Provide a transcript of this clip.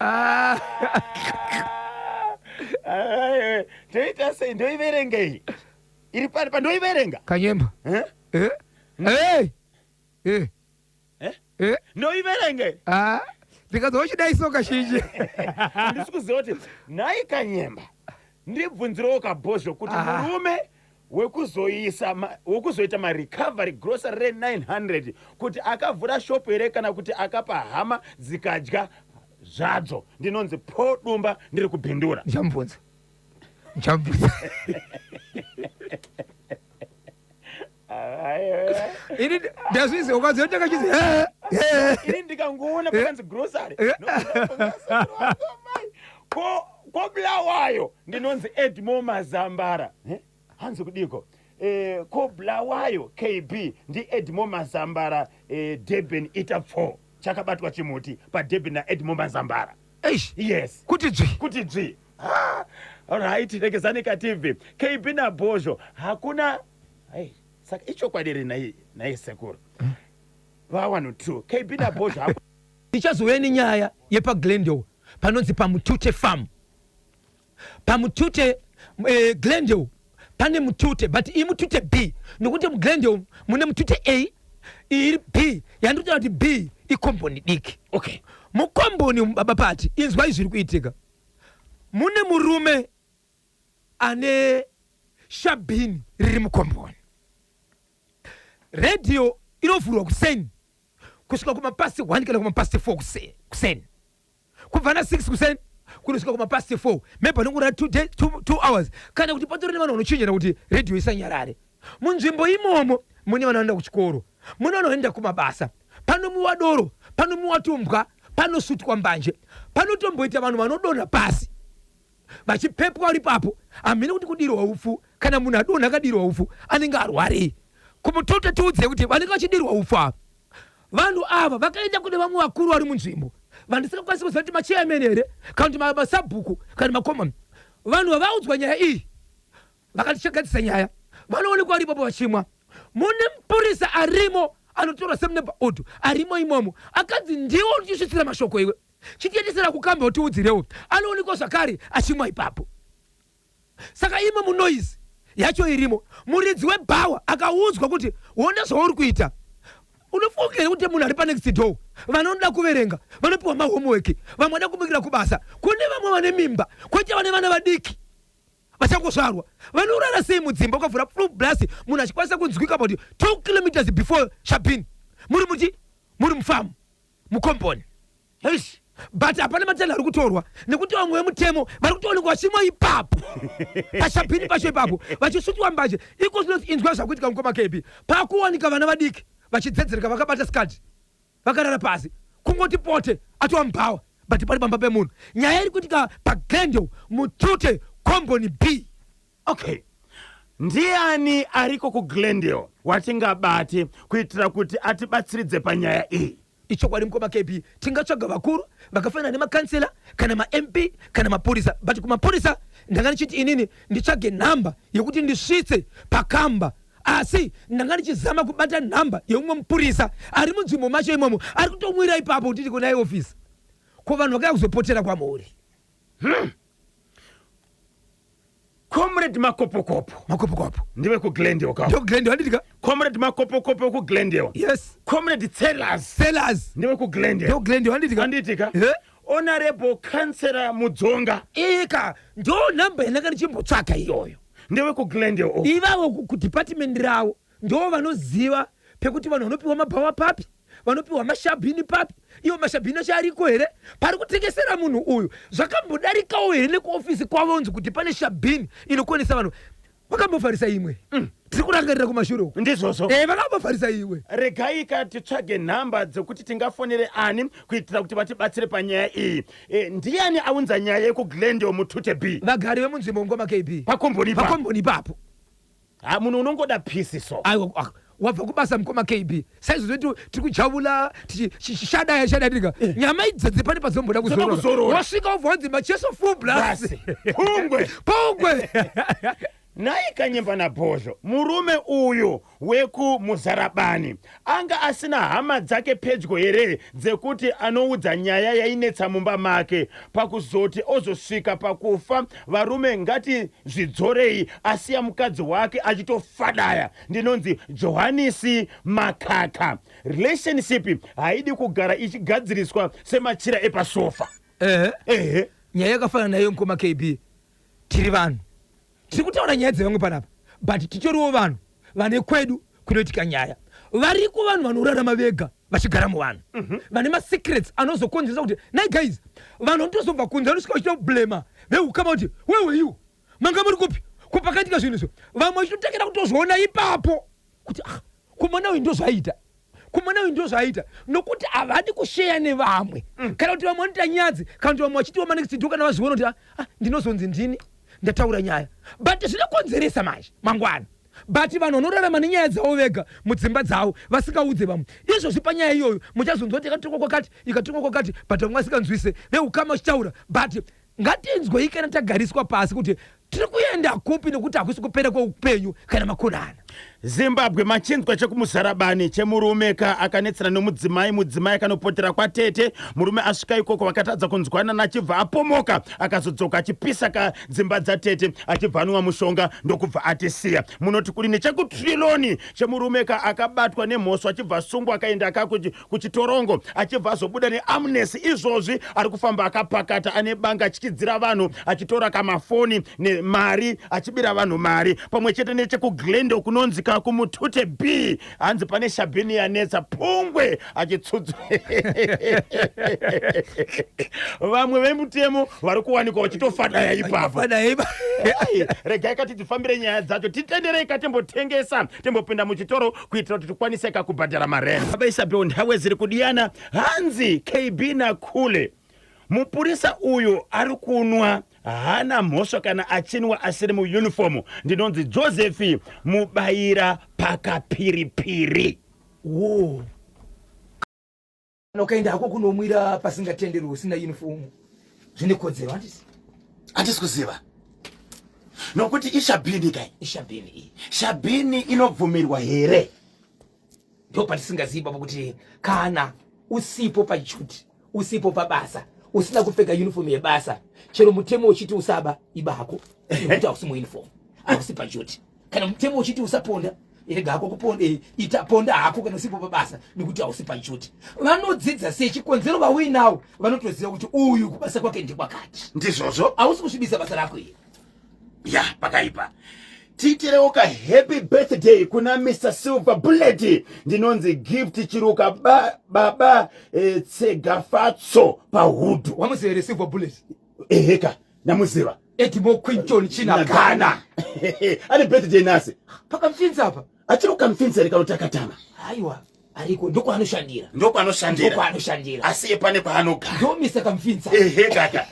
Ah. Ah, ndoita sei ndoiverengei iri pari pandoiverenga Kanyemba. Eh? Eh? Hey! Eh. Eh? Eh? Ndoiverenge. Ah. Ndikazwa uchidai so kazhinji. Handisi kuziva kuti nhai Kanyemba, ndibvunzirewo kaBhozho kuti Ah. murume wekuzoisa wekuzoita marecovery grocery re900 kuti akavhura shopu here kana kuti akapa hama dzikadya zvadzo. Ndinonzi Po Dumba, ndiri kuBindura. Ndichamubvunza. Ndichamubvunza. Ini ndazvizi ukaziva kuti ndakachizi eh eh. Ini ndikangoona pakanzi grocery, ko koBulawayo ndinonzi Edmo Mazambara. Eh? Hanzi kudiko? Kobulawayo KB ndi Edmo Mazambara. Durban ita 4 chakabatwa chimuti paDurban naEdmo Mazambara. Eish. Yes. Kuti dzvi. Kuti dzvi. Ah, alright, rekezanika TV, KB naBhozho hakuna. Ai, saka ichokwadi ri nai sekuru va1 2 KB naBhozho hakuna. Ndichazouya nenyaya yepaGlendale panonzi paMutute Farm. Pamutute, Glendale pane Mutute, but iMutute B, nokuti muGlendale mune Mutute A, iri B yandinotaura kuti B ikomboni diki. Mukomboni umu, baba Pati, inzwai zviri kuitika. Mune murume ane shabhini riri mukomboni. Redhiyo inovhurwa kuseni kusvika kumapast 1 kana kumapast 4 kuseni, kubva na6 kuseni kunosvika kumapast 4, maybe anongora 2 hours, kana kuti patori nevanhu vanochinjana kuti redhiyo isanyarare. Munzvimbo imomo mune vana vanoenda kuchikoro, mune vanhu vanoenda kumabasa, panomwiwa doro, panomwiwa tumbwa, panosutwa mbanje, panotomboita vanhu vanodonha pasi vachipepwa vari ipapo. Hamene kuti kudirwa upfu, kana munhu adonha akadirwa upfu anenge arwarei. Kumutoto tiudze kuti vanenge vachidirwa upfu ava, vanhu ava vakaenda kune vamwe vakuru vari munzvimbo vandisingakwanisi kuziva kuti machairman here kana kuti masabhuku kana makomani. Vanhu vavaudzwa nyaya iyi vakati chagadzisa nyaya, vanoonekwa vari ipapo vachimwa. Mune mupurisa arimo anotorwa semuneighborhood arimo imomo, akanzi ndiwo uchisvitsira mashoko, iwe chitiendesera kukamba utiudzirewo. Anoonekwa zvakare achimwa ipapo. Saka imo munoise yacho irimo, muridzi webhawa akaudzwa kuti wona zvauri kuita. Unofunga here kuti munhu ari panext door, vanoda kuverenga, vanopiwa mahomework, vamwe vada kumukira kubasa, kune vamwe vane mimba, kwoita vane vana vadiki vachangozvarwa, vanorara sei mudzimba ukavhura full blast, munhu achikwanisa kunzwika about 2 kilometers before shabini, muri muti muri mufamu mukomboni? Eish. But hapana matanho ari kutorwa nekuti vamwe vemutemo vari kutoonekwa vachimwa ipapo pashabhini pacho ipapo vachisutwa mbanje. Iko zvino inzwa zvakuitika, mukoma KB, pakuwanika vana vadiki vachidzedzereka vakabata skati vakarara pasi, kungoti pote atova mubhawa, but pari pamba pemunhu. Nyaya iri kuitika paGlendale, Mutute Komboni B. Okay, ndiani ariko kuGlendale watingabate kuitira kuti atibatsiridze panyaya iyi? Ichokwadi, mukoma KB, tingatsvaga vakuru vakafanana nemakansela kana maMP kana mapurisa, but kumapurisa ndanga ndichiti inini nditsvage nhamba yekuti ndisvitse pakamba, asi ndanga ndichizama kubata nhamba yeumwe mupurisa ari munzvimbo macho imomo ari kutomwira ipapo kuti tikonai ofisi ko vanhu vakauya kuzopotera kwamuri. Comrade Makopokopo. Makopokopo. Ndiwe kuGlendale ka? NdoGlendale, handitika? Comrade Makopokopo wekuGlendale. Yes. Comrade Tsellers. Sellers. Ndiwe kuGlendale. NdoGlendale, handitika? Handitika? Eh? Honorable Councillor Mudzonga. Ika ndo nhamba yandanga ndichimbotsvaka iyoyo. Ndiwe kuGlendale uko. Ivavo kudepartment ravo ndo vanoziva pekuti vanhu vanopiwa mabhawa papi, vanopiwa mashabhini papi. Iwo mashabhini acho ariko here? Pari kutengesera munhu uyu zvakambodarikawo here nekuofisi kwavonzi kuti pane shabhini inokonesa vanhu? Vakambovharisa imwe. Tiri kurangarira kumashure uko. Ndizvozvo. Vakambovharisa imwe. Regai ka titsvage nhamba dzekuti tingafonere ani kuitira kuti vatibatsire panyaya iyi. Ndiani aunza nyaya yekuGlendale Mutute B? Vagari vemunzvimbo, ngoma KB. Pakomboni ipapo. Pakomboni ipapo. Ha, munhu unongoda peace so. Aiwa, ah, wabva kubasa, mukoma KB, saizvozvo tiri kujavula tichishadaya shadaya tika nyama idzodzi pane padzomboda Dzoda kuzorora. Kuzorora. Wasvika ubva wanzi macheso full blast. Basi. Pungwe. Pungwe. Nhai Kanyemba naBhozho, murume uyu wekuMuzarabani anga asina hama dzake pedyo here dzekuti anoudza nyaya yainetsa mumba make? Pakuzoti ozosvika pakufa varume ngatizvidzorei asiya mukadzi wake achitofadaya. Ndinonzi Johanisi Makaka. Relationship haidi kugara ichigadziriswa semachira epasofa. Ehe. Ehe. Nyaya yakafanana naiyo mukoma KB. Tiri vanhu. Tiri kutaura nyaya dzevamwe panapa but titoriwo vanhu vane kwedu kunoitika nyaya. Variko vanhu vanorarama vega vachigara muvanhu. Vane masecrets anozokonzeresa kuti nai guys vanhu vanotozobva kunze vanosvika vachitoblema veukama kuti wewe you manga muri kupi ko pakaitika zvinhu izvo vamwe vachitotangira kutozviona ipapo kuti ah kumwana uyu ndozvaita kumwana uyu ndozvaita nokuti havadi kusheya nevamwe mm. kana kuti vamwe vanoita nyadzi kana kuti vamwe vachitiwo manext do kana vazviona kuti ah, ah, ndinozonzi ndini ndataura nyaya but zvinokonzeresa manje mangwana but vanhu vanorarama nenyaya dzavo vega mudzimba dzavo vasingaudze vamwe izvozvi panyaya iyoyo muchazonzwa kuti ikatorwa kwakati ikatorwa kwakati but vamwe vasinganzwise veukama vachitaura but Ngatinzwei kana tagariswa pasi kuti tiri kuenda kupi nekuti hakusi kupera kweupenyu kana makonana. Zimbabwe machinzwa chekuMuzarabani chemurume ka akanetsana nomudzimai mudzimai akanopotera kwatete murume asvika ikoko vakatadza kunzwanana achibva apomoka akazodzoka achipisa ka dzimba dzatete achibva anwa mushonga ndokubva atisiya munoti kuri nechekutriloni chemurume ka akabatwa nemhosva achibva asungwa akaenda ka kuchitorongo achibva azobuda neamnesty izvozvi ari kufamba akapakata ane banga achichidzira vanhu achitora kamafoni nemari achibira vanhu mari pamwe chete nechekuglendo kunonzi ka kumutute b hanzi pane shabhini yanetsa pungwe achitsudza vamwe vemutemo vari kuwanikwa vachitofadaya ipapo regai kati tifambire nyaya dzacho titenderei katimbotengesa timbopinda muchitoro kuitira kuti tikwanise kakubhadhara marent. Baba Isabel Nhawe ziri kudiyana hanzi KB naKhule mupurisa uyu ari kunwa haana mhosva kana achinwa asiri muuniform ndinonzi Joseph Mubayira pakapiripiri. Woo. Kana ukaenda hako kunomwira pasingatenderwi usina uniform zvine kodzero handisi? Handisi kuziva nokuti ishabhini kai. Ishabhini iyi. Shabhini inobvumirwa here? Ndo patisingazivi ipapo kuti kana usipo paduty, usipo pabasa, usina kupfeka uniform yebasa, chero mutemo uchiti usaba, iba hako nekuti hausi muuniform, hausi paduty. Kana mutemo uchiti usaponda, rega hako kuponda, eh, ita ponda hako kana usipo pabasa nekuti hausi paduty. Vanodzidza sei chikonzero vauinawo vanotoziva kuti uyu kubasa kwake ndekwakati. Ndizvozvo. Hausi kusvibisa basa rako here? Ya, pakaipa. Tiitirewo ka happy birthday kuna Mr Silver Bullet. Ndinonzi Gift Chiruka ba, baba eh, Tsegafatso pahudhu. Wamuziva here Silver Bullet? Eheka, ndamuziva. Edmo Quinton Chinagana. Ane birthday nhasi. Pakamfinza apa. Achiri kukamfinza here kana kuti akatama? Haiwa, ariko ndokwanoshandira. Ndokwanoshandira. Ndokwanoshandira. Asi iye pane kwaanogara. Ndo Mr Kamfinza. Ehe kaka.